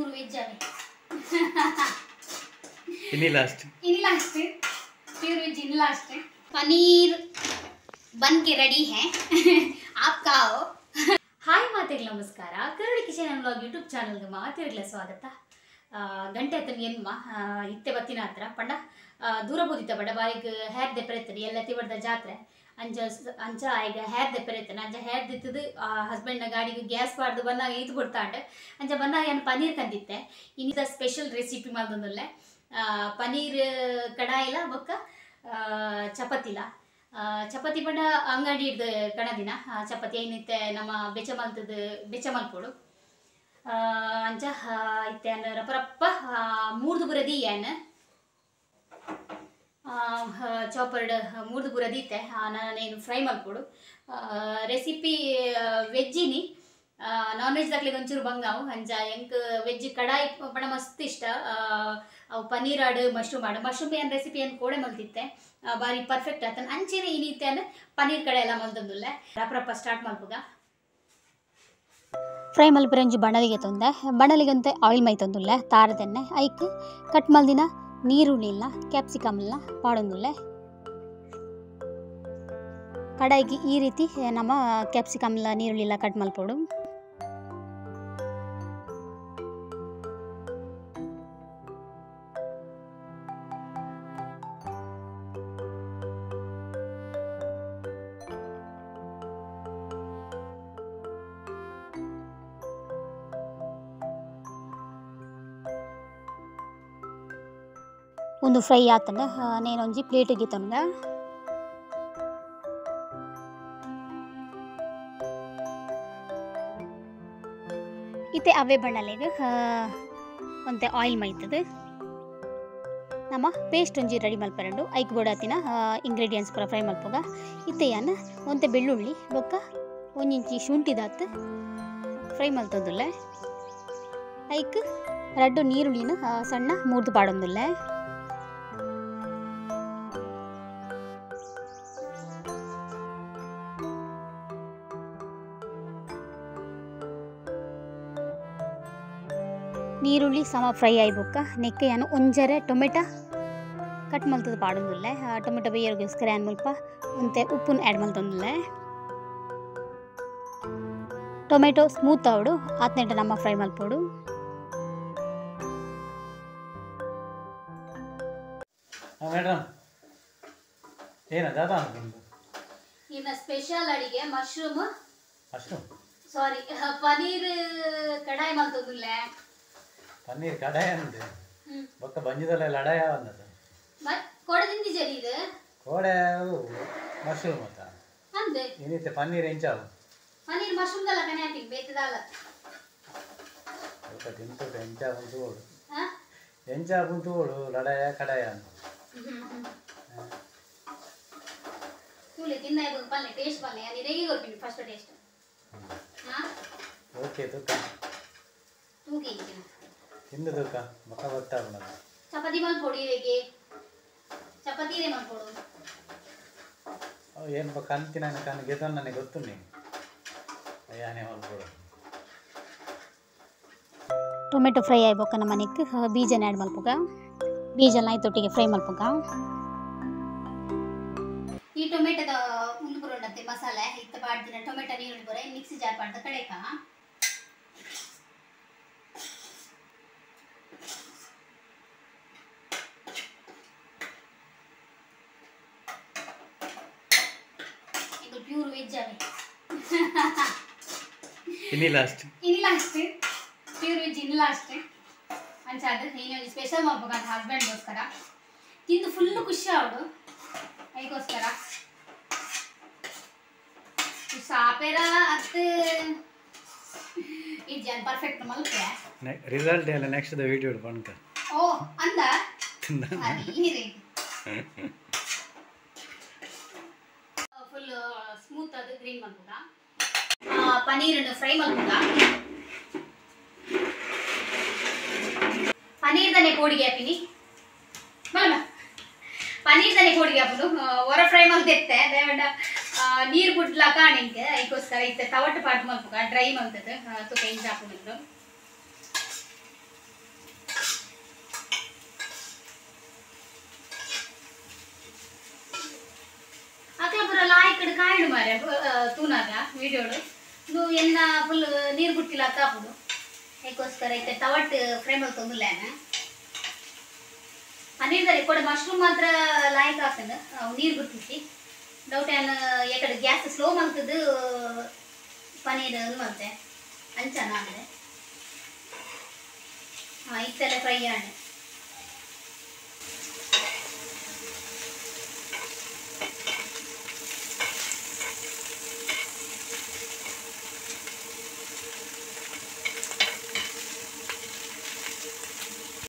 Pure veg ಅವೆ. ಇನಿ last, ಇನಿ ಲಾಸ್ಟ್ ಪ್ಯೂರ್ ವೆಜ್ ಇನಿ ಲಾಸ್ಟ್। पनीर बन के रेडी है, आप खाओ। ಹಾಯ್ ಮಾತೆಗಳ ನಮಸ್ಕಾರ, ಕರುಳಿ ಕಿಚನ್ ಅಂಡ್ ವ್ಲಾಗ್ ಯೂಟ್ಯೂಬ್ ಚಾನಲ್ಗೆ ಮಾತೆಗಳ ಸ್ವಾಗತ। ಗಂಟೆ ಆತನ ಎನ್ಮ ಇತ್ತೆ ಬತ್ತಿನ ಹತ್ರ ಪಂಡ ದೂರ ಬೋದಿತ್ತ ಪಂಡ ಬಾರಿಗೆ ಹೇರ್ ದೆಪ್ಪರೆತ್ತನೆ ಎಲ್ಲ ತಿವಡ್ದ ಜಾತ್ರೆ ಅಂಚ ಅಂಚ ಈಗ ಹೇರ್ ದೆಪ್ಪರೆತ್ತನೆ ಅಂಚ ಹೇರ್ ದಿತ್ತದು ಹಸ್ಬೆಂಡ್ನ ಗಾಡಿಗೆ ಗ್ಯಾಸ್ ಬಾರ್ದು ಬಂದಾಗ ಈತು ಕೊಡ್ತಾಂಡ ಅಂಚ ಬಂದಾಗ ಏನು ಪನೀರ್ ಕಂದಿತ್ತೆ। ಇನ್ನಿದ ಸ್ಪೆಷಲ್ ರೆಸಿಪಿ ಮಾಡ್ದೊಂದಲ್ಲೇ ಪನೀರ್ ಕಡಾಯಿಲ ಬೊಕ್ಕ ಚಪಾತಿಲ। ಚಪಾತಿ ಪಂಡ ಅಂಗಡಿ ಹಿಡ್ದು ಕಣದಿನ ಚಪಾತಿ ಏನಿತ್ತೆ ನಮ್ಮ ಬೆಚ್ಚ ಮಲ್ತದ ಬೆಚ್ಚ ಮಲ್ಪೋಡು ಅಂಚ ಇತ್ತೆ ರಪ್ಪ ರಪ್ಪ ಮೂರ್ದು ಬುರದಿ ಏನ್ ಚಾಪರ್ಡ್ ಮೂರ್ದು ಬುರದಿ ಇತ್ತೆ ನಾನೇನು ಫ್ರೈ ಮಲ್ಪೋಡು। ರೆಸಿಪಿ ವೆಜ್ಜಿನಿ, ನಾನ್ ವೆಜ್ ದಾಕ್ಲಿಗೆ ಒಂಚೂರು ಬಂಗಾವು ಅಂಚ ಎಂಕ್ ವೆಜ್ ಕಡಾಯಿ ಪಂಡ ಮಸ್ತ್ ಇಷ್ಟ। ಅವು ಪನ್ನೀರ್ ಆಡು ಮಶ್ರೂಮ್ ಆಡು ಮಶ್ರೂಮ್ ಏನು ರೆಸಿಪಿ ಏನು ಕೋಡೆ ಮಲ್ತಿತ್ತೆ ಬಾರಿ ಪರ್ಫೆಕ್ಟ್ ಆತನ ಅಂಚೆನೆ ಇನಿತ್ತೆ ಪನ್ನೀರ್ ಕಡೆ ಎಲ್ಲ ಮಲ್ತಂದುಲ್ಲೆ ರಪ್ಪ ರಪ್ಪ ಸ್ಟಾರ್ಟ್ ಮಲ್ಪುಗ। ಫ್ರೈ ಮಲ್ಪರೆ ಒಂಜಿ ಬಣಲಿಗೆ ತೊಂದೆ ಬಣಲಿಗಂತೆ ಆಯಿಲ್ ಮೈ ತಂದುಲ್ಲೆ ತಾರದೆಣ್ಣೆ ಐಕ್ ಕಟ್ ಮಲ್ದಿನ ನೀರುಳ್ಳಿಲ್ಲ ಕ್ಯಾಪ್ಸಿಕಮ್ಲ ಪಾಡೊಂದುಲ್ಲೆ। ಕಡಾಯಿಗೆ ಈ ರೀತಿ ನಮ್ಮ ಕ್ಯಾಪ್ಸಿಕಮ್ಲ ನೀರುಳ್ಳಿಲ್ಲ ಕಟ್ ಮಲ್ಪೋಡು। ಒಂದು ಫ್ರೈ ಆತಂಡ ನೇನೊಂಜಿ ಪ್ಲೇಟಿಗೆ ತಂದ ಇತ್ತೆ ಅವೇ ಬಣ್ಣಲೆಗ್ ಒಂತೆ ಆಯಿಲ್ ಮೈತದ ನಮ್ಮ ಪೇಸ್ಟ್ ಒಂಜಿ ರೆಡಿ ಮಲ್ಪರಂಡು ಐಕ್ ಬೋಡಾತಿನ ಇಂಗ್ರೀಡಿಯೆಂಟ್ಸ್ ಪೂರ ಫ್ರೈ ಮಲ್ಪುಗ। ಇತ್ತೆ ಯಾನ ಒಂತೆ ಬೆಳ್ಳುಳ್ಳಿ ಬೊಕ್ಕ ಒಂಜಿಂಚಿ ಶುಂಠಿದಾತ್ ಫ್ರೈ ಮಲ್ತೊಂದುಲ್ಲೆ। ಐಕ್ ರಡ್ಡು ನೀರುಳ್ಳಿನ ಸಣ್ಣ ಮೂರ್ದು ಪಾಡೊಂದುಲ್ಲೆ। ನೀರುಳ್ಳಿ ಸಮ ಫ್ರೈ ಆಯ್ಬೊಕ್ಕ ನೆಕ್ಕೆ ಯಾನು ಒಂಜರೆ ಟೊಮೆಟೊ ಕಟ್ ಮಲ್ತದ ಪಾಡೊಂದುಲ್ಲೆ। ಟೊಮೆಟೊ ಬೇಯರ್ಗೋಸ್ಕರ ಯಾನ್ ಮುಲ್ಪ ಒಂತೆ ಉಪ್ಪುನ್ ಆ್ಯಡ್ ಮಲ್ತೊಂದುಲ್ಲೆ। ಟೊಮೆಟೊ ಸ್ಮೂತ್ ಆವಡು ಆತ್ನೆಟ ನಮ್ಮ ಫ್ರೈ ಮಲ್ಪೋಡು। ಮೇಡಮ್ ಏನ ದಾದಾ ಇನ್ನ ಸ್ಪೆಷಲ್ ಅಡಿಗೆ ಮಶ್ರೂಮ್ ಮಶ್ರೂಮ್ ಸಾರಿ ಪನೀರ್ ಕಡಾಯಿ ಮಲ್ತೊಂದುಲ್ಲೆ। ಪನ್ನೀರ್ ಕಡಾಯ ಅಂದೆ ಬೊಕ್ಕ ಬಂಜಿದಲ್ಲ ಲಡಾಯ ಬಂದದ ಕೋಡೆ ತಿಂದಿಜರಿ ಇದು ಕೋಡೆ ಮಶ್ರೂಮ್ ಅಂತ ಅಂದೆ ಏನಿತ್ತೆ ಪನ್ನೀರ್ ಎಂಚಾವು ಪನ್ನೀರ್ ಮಶ್ರೂಮ್ ದಲ್ಲ ಕನೆ ಹಾಕಿ ಬೇತದಲ್ಲ ಬೊಕ್ಕ ತಿಂತು ಎಂಚಾ ಬಂತು ಓಡು ಎಂಚಾ ಬಂತು ಓಡು ಲಡಾಯ ಕಡಾಯ ಅಂತ ತೂಲೆ ತಿಂದ ಇವಾಗ ಪಲ್ಲೆ ಟೇಸ್ಟ್ ಪಲ್ಲೆ ಅಲ್ಲಿ ರೆಗಿ ಕೊರ್ಪಿನಿ ಫಸ್ಟ್ ಟೇಸ್ಟ್। ಹಾ ಓಕೆ ತೂಕ ತೂಕೆ ಇಂಚಿನ ತಿಂದು ತೂಕ ಬೊಕ್ಕ ಗೊತ್ತಾಗುಣ ಚಪಾತಿ ಮಲ್ಪೊಡು ಇರೆಗೆ ಚಪಾತಿ ಇರೆ ಮಲ್ಪೊಡು ಅವು ಏನು ಬೊಕ್ಕ ಅಂತಿನ ಕಣ್ಣು ಗೆದ್ದನ್ನು ನನಗೆ ಗೊತ್ತು ನೀ ಅಯ್ಯಾನೆ ಮಲ್ಪೊಡು। ಟೊಮೆಟೊ ಫ್ರೈ ಆಯ್ಬೊಕ್ಕ ನಮ್ಮ ಮನೆಗೆ ಬೀಜನ ಆ್ಯಡ್ ಮಲ್ಪುಗ ಬೀಜನ ಆಯ್ತೊಟ್ಟಿಗೆ ಫ್ರೈ ಮಲ್ಪುಗ। ಈ ಟೊಮೆಟೊದ ಉಂದು ಬರೋಣಂತೆ ಮಸಾಲೆ ಇತ್ತ ಪಾಡ್ದಿನ ಟೊಮೆಟೊ ನೀರುಳ್ಳಿ ಬರ ಮಿಕ್ಸಿ ಜಾರ್ ಪಾಡ್ದ ಕಡೆಕ ಇದು ಪ್ಯೂರ್ ವೆಜ್ ಅವೆ ಇನಿ ಲಾಸ್ಟ್, ಇನಿ ಲಾಸ್ಟ್ ಪ್ಯೂರ್ ವೆಜ್ ಇನಿ ಲಾಸ್ಟ್ ಅಂಚ ಅದು ಇನ್ನೊಂದು ಸ್ಪೆಷಲ್ ಮಾಡ್ಬೇಕಂತ ಹಸ್ಬೆಂಡ್ಗೋಸ್ಕರ ತಿಂದು ಫುಲ್ ಖುಷಿ ಅವಳು ಅದಕ್ಕೋಸ್ಕರ ಸಾಪೇರ ಅತ್ ಇಜ್ಜಾನ್ ಪರ್ಫೆಕ್ಟ್ ಮಲ್ಪೆ ರಿಸಲ್ಟ್ ಎಲ್ಲ ನೆಕ್ಸ್ಟ್ the video ಪಣ್ಕ ಓ ಅಂದ ಅರಿ ಫುಲ್ ಸ್ಮೂತ್ ಅದು ಗ್ರೀನ್ ಮಲ್ಪುಗ। ಪನೀರನ್ನು ಫ್ರೈ ಮಲ್ಪುಗ। ಪನೀರ್ ದನೆ ಕೋಡಿಗೆ ಹಾಪಿನಿ ಮಲ್ಮ ಪನ್ನೀರ್ ತಾನೆ ಕೋಡಿಗೆ ಹಾಪುನು ಹೊರ ಫ್ರೈ ಮಲ್ತೆತ್ತೆ ದೇವಂಡ ನೀರು ಬುಡ್ಲ ಕಾಣಿಂಗೆ ಐಕೋಸ್ಕರ ಇತ್ತೆ ತವಟ್ಟು ಪಾಟ್ ಮಲ್ಪುಗ ಡ್ರೈ ಮಲ್ತದ ತುಕ ಇಂಚ ಹಾಪುನು। ತಿನಾರೆ ತೂನಾಗ ವಿಡಿಯೋಡು ಇದು ಎನ್ನ ಫುಲ್ ನೀರು ಬಿಟ್ಟಿಲ್ಲ ಕಾಪುಡು ಅದಕ್ಕೋಸ್ಕರ ಐತೆ ತವಟ್ ಫ್ರೈ ಮಲ್ತೊಂದಿಲ್ಲ ಪನ್ನೀರ್ದಲ್ಲಿ ಕೂಡ ಮಶ್ರೂಮ್ ಮಾತ್ರ ಲಾಯಕ್ ಹಾಕಂದು ಅವು ನೀರು ಬಿಡ್ತಿತ್ತು ಡೌಟ್ ಏನು ಯಾಕಡೆ ಗ್ಯಾಸ್ ಸ್ಲೋ ಮಾಡ್ತದ್ದು ಪನ್ನೀರ್ ಮತ್ತೆ ಅಂಚನ ಅಂದರೆ ಹಾಂ ಇತ್ತೆಲ್ಲ ಫ್ರೈ ಆಣೆ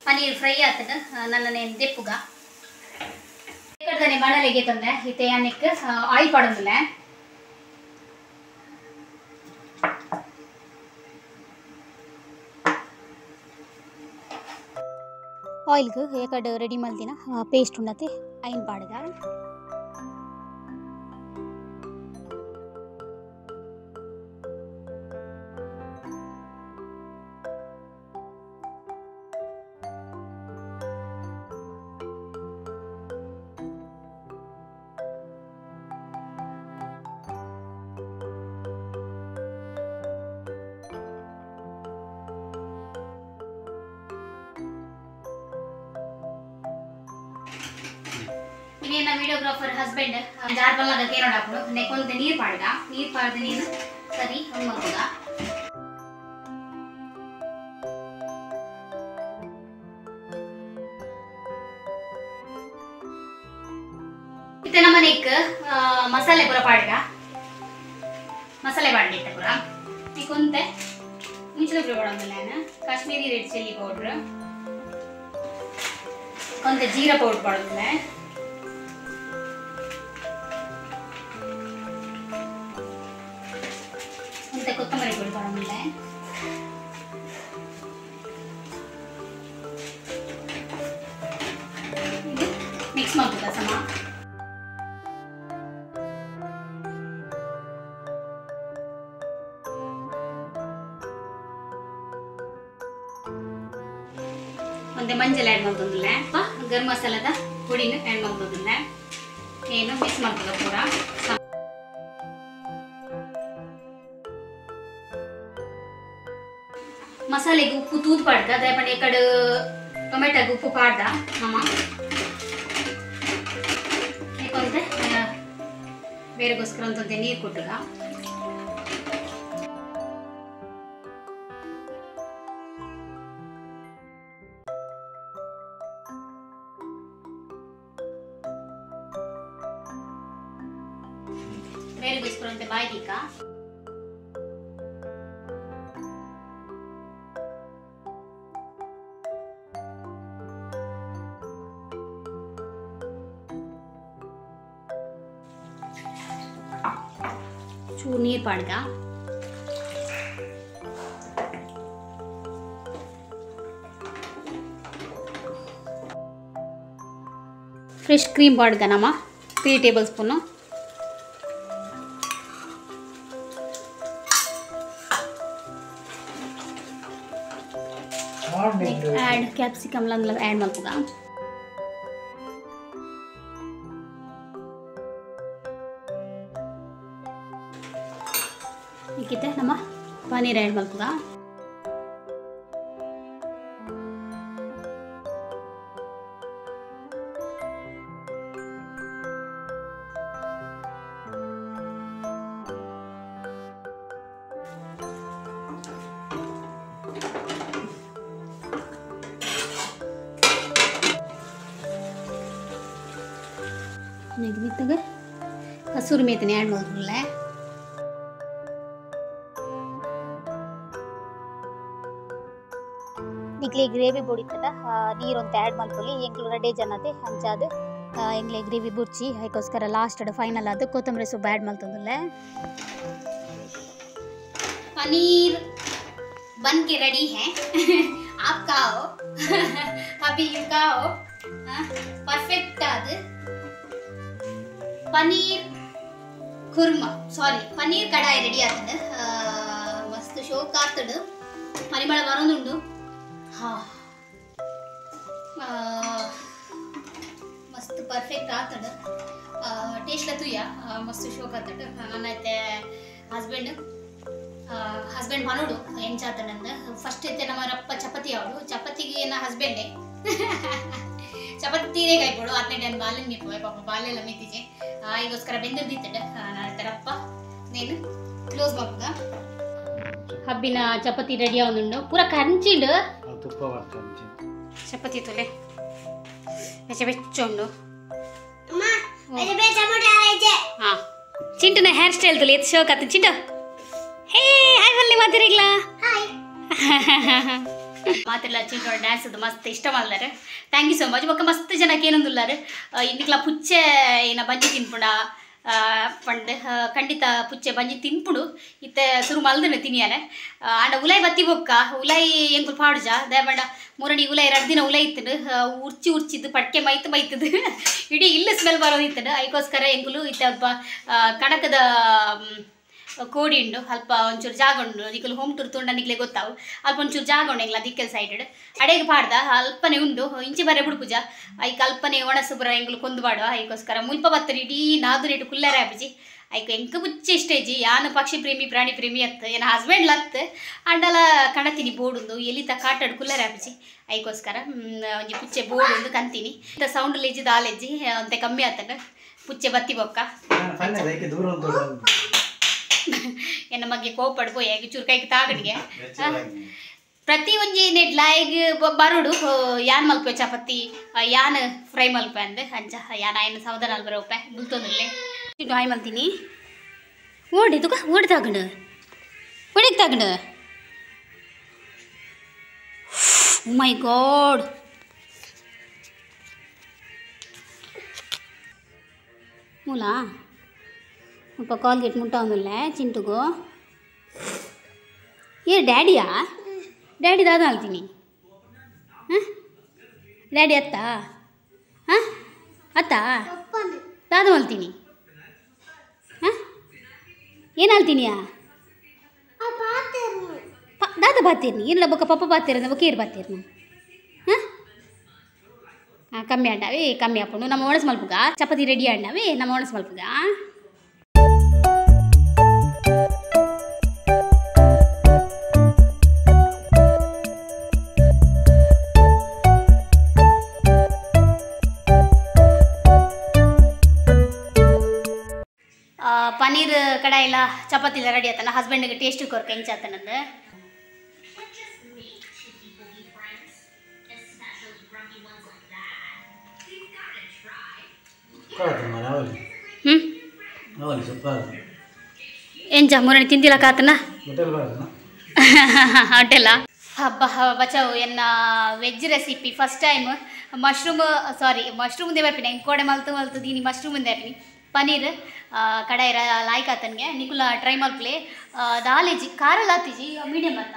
ಪನ್ನೀರ್ ಫ್ರೈ ಆಗ್ತದೆ ನನ್ನ ದೆಪ್ಪುಗ ಬಾಣಲೆಗೆ ತಂದೆ ಇತ್ತೆ ಅನ್ನಕ್ಕೆ ಆಯಿಲ್ ಪಾಡೊಂದಿಲ್ಲ ಆಯಿಲ್ಗೆ ಏಕಡೆ ರೆಡಿ ಮಲ್ದಿನ ಪೇಸ್ಟ್ ಉಂಡತೆ ಐನ್ ಪಾಡ್ದ ಇನ್ನೇನ ವಿಡಿಯೋಗ್ರಾಫರ್ ಹಸ್ಬೆಂಡ್ ಜಾರ್ ಬಲ್ಲಾಗ ಕೇನೋಡ ಹಾಕೊಂಡು ನೆಕ್ಕೊಂದು ನೀರು ಪಾಡ್ದ ನೀರು ಪಾಡ್ದ ನೀನು ಸರಿ ಮಗುಗ ಇತ್ತೆ ನಮ್ಮ ನೆಕ್ ಮಸಾಲೆ ಪೂರ ಪಾಡ್ಗ ಮಸಾಲೆ ಪಾಡ್ದಿತ್ತೆ ಪೂರ ನೆಕ್ಕೊಂತೆ ಮುಂಚಿನ ಪೂರ ಪಾಡೋದಿಲ್ಲ ಕಾಶ್ಮೀರಿ ರೆಡ್ ಚಿಲ್ಲಿ ಪೌಡ್ರ್ ಕೊಂತೆ ಜೀರಾ ಪೌಡ್ರ್ ಪಾಡೋದಿಲ್ಲ ಕೊತ್ತಂಬರಿ ಪುಡಿ ಪಾಡೋದಿಲ್ಲ ಇದು ಮಿಕ್ಸ್ ಮಾಡ್ಬೋದಾ ಸಮ ಒಂದೇ ಮಂಜಲ್ ಆ್ಯಡ್ ಮಾಡ್ಬೋದಿಲ್ಲ ಗರಂ ಮಸಾಲದ ಪುಡಿನ ಆ್ಯಡ್ ಮಾಡ್ಬೋದಿಲ್ಲ ಏನು ಮಿಕ್ಸ್ ಮಾಡ್ಬೋದ ಪೂರ ಮಸಾಲೆಗೆ ಉಪ್ಪು ತೂದು ಪಾಡ್ದ ದಯಪಂಡ ಈ ಕಡೆ ಟೊಮೆಟೊಗೆ ಉಪ್ಪು ಪಾಡ್ದ ಮಾಮ ಯಾಕಂದ್ರೆ ಬೇರೆಗೋಸ್ಕರ ಅಂತಂದೆ ನೀರು ಕೊಟ್ಟಗ ಬೇರೆಗೋಸ್ಕರ ಅಂತ ಬಾಯ್ದಿಕ್ಕ ಚೂರು ನೀರು ಪಾಡ್ಗ ಫ್ರೆಶ್ ಕ್ರೀಮ್ ಪಾಡ್ಗ ನಮ್ಮ 3 table spoon add capsicum add ಮಾಡ್ಬೋಗ ಇದಕ್ಕೆ ನಮ್ಮ ಪನ್ನೀರ್ ಆ್ಯಡ್ ಮಾಡ್ಬೋದ ಕಸೂರಿ ಮೇಥಿನ ಆ್ಯಡ್ ಮಾಡ್ಬೋದಲ್ಲ ನಿಕ್ಲೆ ಗ್ರೇವಿ ಬೊಡಿತದ ನೀರೊಂತೆ ಆ್ಯಡ್ ಮಲ್ಪೊಲಿ ಎಂಕ್ಲು ರಡ್ಡೆ ಜನತೆ ಅಂಚಾದ್ ಎಂಗ್ಲೆ ಗ್ರೇವಿ ಬುರ್ಚಿ ಅದಕ್ಕೋಸ್ಕರ ಲಾಸ್ಟ್ ಫೈನಲ್ ಅದು ಕೊತ್ತಂಬರಿ ಸೊಪ್ಪು ಆ್ಯಡ್ ಮಲ್ತೊಂದುಲ್ಲೆ पनीर बन के रेडी है आप खाओ अभी you खाओ परफेक्ट ಅದು ಪನ್ನೀರ್ ಕುರ್ಮಾ ಸಾರಿ ಪನ್ನೀರ್ ಕಡಾಯಿ ರೆಡಿ ಆಗ್ತದೆ ಮಸ್ತ್ ಶೋಕ್ ಆಗ್ತದೆ ಪರಿಮಳ ಬರೋದುಂಡು ಹಾ ಮಸ್ತ್ ಪರ್ಫೆಕ್ಟ್ ಆಗ್ತದೆ. ಟೇಸ್ಟ್ ಲತುಯ್ಯ ಮಸ್ತ್ ಶೋಕ್ ಆತಂಡು ನನ್ನ ಹಸ್ಬೆಂಡ್ ಹಸ್ಬೆಂಡ್ ಮನೋಡು ಎಂಚಾತಂಡು ಫಸ್ಟ್ ಐತೆ ನಮ್ಮ ರಪ್ಪ ಚಪಾತಿ ಅವಳು ಚಪಾತಿಗೆ ಏನ ಹಸ್ಬೆಂಡೇ ಚಪಾತಿ ತೀರೆ ಕಾಯ್ಬೋಡು ಹದಿನೆಂಟು ಟೈಮ್ ಬಾಲೆನ್ ಮೀಪು ಪಾಪ ಬಾಲೆಲ್ಲ ಮೀತಿಜೆ ಈಗೋಸ್ಕರ ಬೆಂದಿರ್ದಿತ್ತಂಡು ನಾನು ರಪ್ಪ నేను ಕ್ಲೋಸ್ ಮಲ್ಪುಗ ಹಬ್ಬಿನ ಚಪಾತಿ ರೆಡಿ ಆವೊಂದುಂಡು ಪೂರ ಕಂಚಿಂಡು ತುಪ್ಪ ಬರ್ತಂಚಿ ಚಪಾತಿ ತುಲೆ ಬೆಚ್ಚ ಬೆಚ್ಚ ಉಂಡು ಹಾಂ ಚಿಂಟುನ ಹೇರ್ ಸ್ಟೈಲ್ ತುಲೆ ಎತ್ತು ಶೋಕ್ ಆತು ಚಿಂಟು ಹೇ ಹಾಯ್ ಬಲ್ಲಿ ಮಾತಿರಿಗ್ಲಾ ಮಾತಿಲ್ಲ ಚಿಂಟು ಡ್ಯಾನ್ಸ್ ಮಸ್ತ್ ಇಷ್ಟ ಮಾಡ್ದಾರೆ thank you so much ಬೊಕ್ಕ ಮಸ್ತ್ ಜನಕ್ಕೆ ಏನೊಂದುಲ್ಲಾರು ಇನ್ನಿಕ್ಲ ಪುಚ್ಚೆ ಏನ ಬಂಜಿ ತಿನ್ಪುಂಡ ಪಂಡ್ ಖಂಡಿತ ಪುಚ್ಚೆ ಬಂಜಿ ತಿನ್ಪುಡು ಇತ್ತೆ ಸುರು ಮಲ್ದನೆ ತಿನಿಯಾನೆ ಆಂಡ ಉಲಾಯಿ ಬತ್ತಿ ಬೊಕ್ಕ ಉಲಾಯಿ ಎಂಕುಲು ಪಾಡುಜ ದಯಬಂಡ ಮುರಣಿ ಉಲಾಯಿ 2 ದಿನ ಉಲಾಯಿ ಇತ್ತದು ಉರ್ಚಿ ಉರ್ಚಿದ್ದು ಪಟ್ಕೆ ಮೈತು ಮೈತದು ಇಡೀ ಇಲ್ಲ ಸ್ಮೆಲ್ ಬರೋದು ಇತ್ತದು ಅದಕ್ಕೋಸ್ಕರ ಎಂಕುಲು ಇತ್ತೆ ಅಲ್ಪ ಕಣಕದ ಕೋಡಿ ಉಂಡು ಅಲ್ಪ ಒಂಚೂರು ಜಾಗ ಉಂಡು ನಿಕುಲು ಹೋಮ್ ಟೂರ್ ತುಂಡ ನಿಕ್ಲೆ ಗೊತ್ತಾವು ಅಲ್ಪ ಒಂಚೂರು ಜಾಗ ಉಂಡು ಎಂಗ್ಲ ದಿಕ್ಕೆಲ್ ಸೈಡ್ ಅಡೆಗೆ ಪಾಡ್ದ ಅಲ್ಪನೆ ಉಂಡು ಇಂಚಿ ಬರೆ ಬುಡ್ಪುಜ ಐಕ್ ಅಲ್ಪನೆ ಒಣಸು ಬರ ಎಂಗ್ಲು ಕೊಂದು ಬಾಡುವ ಐಕೋಸ್ಕರ ಮುಲ್ಪ ಬತ್ತರಿ ಇಡೀ ನಾದು ರೇಟು ಕುಲ್ಲರೆ ಆಪಿಜಿ ಐಕ್ ಎಂಕ ಬುಚ್ಚೆ ಇಷ್ಟ ಇಜ್ಜಿ ಯಾನು ಪಕ್ಷಿ ಪ್ರೇಮಿ ಪ್ರಾಣಿ ಪ್ರೇಮಿ ಅತ್ತು ಏನ ಹಸ್ಬೆಂಡ್ ಲತ್ತು ಅಂಡಲ ಕಣತೀನಿ ಬೋರ್ಡುಂದು ಎಲ್ಲಿತ ಕಾಟಾಡು ಕುಲ್ಲರೆ ಆಪಿಜಿ ಐಕೋಸ್ಕರ ಒಂಜಿ ಪುಚ್ಚೆ ಬೋರ್ಡ್ ಉಂಡು ಕಂತೀನಿ ಸೌಂಡ್ ಲೆಜ್ಜಿ ದಾಲೆಜ್ಜಿ ಅಂತೆ ಕಮ್ಮಿ ಆತನ ಪುಚ್ಚೆ ಬತ್ತಿ ಬೊಕ್ಕ ಎನ್ನ ಬಗ್ಗೆ ಕೋಪಡ್ ಪೋಯ್ ಚೂರು ಕೈಗೆ ತಾಗಡಿಗೆ ಪ್ರತಿ ಒಂಜಿ ನೆಡ್ಲ ಈಗ ಬರೋಡು ಯಾನ್ ಮಲ್ಪೆ ಚಪಾತಿ ಯಾನ್ ಫ್ರೈ ಮಲ್ಪೆ ಅಂದೆ ಅಂಚ ಯಾನ್ ಆಯ್ನ ಸಮಾಧಾನ ಅಲ್ಬರ ಒಪ್ಪೆ ಬುಲ್ತೊಂದಿಲ್ಲ ಇಟ್ಟು ಹಾಯ್ ಮಲ್ತೀನಿ ಓಡಿ ತುಕ ಓಡಿ ತಾಗಂಡು ಓಡಿ ತಾಗಂಡು ಮೈ ಗಾಡ್ ಮೂಲ ಅಪ್ಪ ಕಾಲ್ಗೇಟ್ ಮುಟ್ಟ ಚಿಂಟುಗು ಏ ಡ್ಯಾಡಿಯಾ ಡ್ಯಾಡಿ ದಾದ ಅಲ್ತೀನಿ ಹಾಂ ಡ್ಯಾಡಿ ಅತ್ತ ಹಾಂ ಅತ್ತ ದಾದ ಮಲ್ತೀನಿ ಹಾಂ ಏನು ಅಲ್ತೀನಿಯಾ ದಾದ ಬಾತೀರ್ನಿ ಇಲ್ಲ ಬೊಕ್ಕ ಪಪ್ಪ ಬಾತೀರ ಬೊಕ್ಕ ಏರು ಬಾತೀರ್ನಿ ಹಾಂ ಹಾಂ ಕಮ್ಮಿ ಅಂಡಾವೆ ಕಮ್ಮಿ ಹಾಕೊಂಡು ನಮ್ಮ ಒಣಸ್ ಮಲ್ಪುಗ ಚಪಾತಿ ರೆಡಿ ಅಂಡಾವೆ ನಮ್ಮ ಒಣಸ್ ಮಲ್ಪುಗ ಪನ್ನೀರ್ ಕಡಾಯಿ ಎಲ್ಲ ಚಪಾತಿ ಎಲ್ಲ ರೆಡಿ ಆತನ ಹಸ್ಬೆಂಡ್ಗೆ ಟೇಸ್ಟ್ ಕೊರ್ಕ ಹೆಂಚಾತನಂದು ಎಂಜ ಮುರಣಿ ತಿಂದಿಲ್ಲ ಕಾತನ ಹೋಟೆಲ್ಲ ಹಬ್ಬ ಬಚಾವು ಎನ್ನ veg recipe first time mushroom sorry mushroom ದೇವರ್ಪಿನಿ ಕೋಡೆ ಮಲ್ತು ಮಲ್ತು ದೀನಿ ಮಶ್ರೂಮ್ ದೇಪಿನಿ ಪನ್ನೀರ್ ಕಡಾಯಿ ಲಾಯ್ಕ್ ಆತನಿಗೆ ನಿಕುಲ ಟ್ರೈ ಮಲ್ಪಲೆ ದಾಲೇಜಿ ಖಾರಲ್ ಆತಿಜಿ ಮೀಡಿಯಮ್ ಅತ್ತ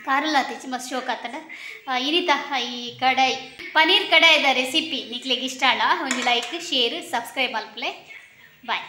ಖಾರಲ್ ಆತಿಜಿ ಮಸ್ತ್ ಶೋಕ್ ಆತನ ಇನಿತ ಈ ಕಡಾಯಿ ಪನ್ನೀರ್ ಕಡಾಯಿದ ರೆಸಿಪಿ ನಿಕ್ಲೆಗ್ ಇಷ್ಟ ಅಲ್ಲ ಒಂದು ಲೈಕ್ ಶೇರ್ ಸಬ್ಸ್ಕ್ರೈಬ್ ಮಲ್ಪಲೆ ಬಾಯ್.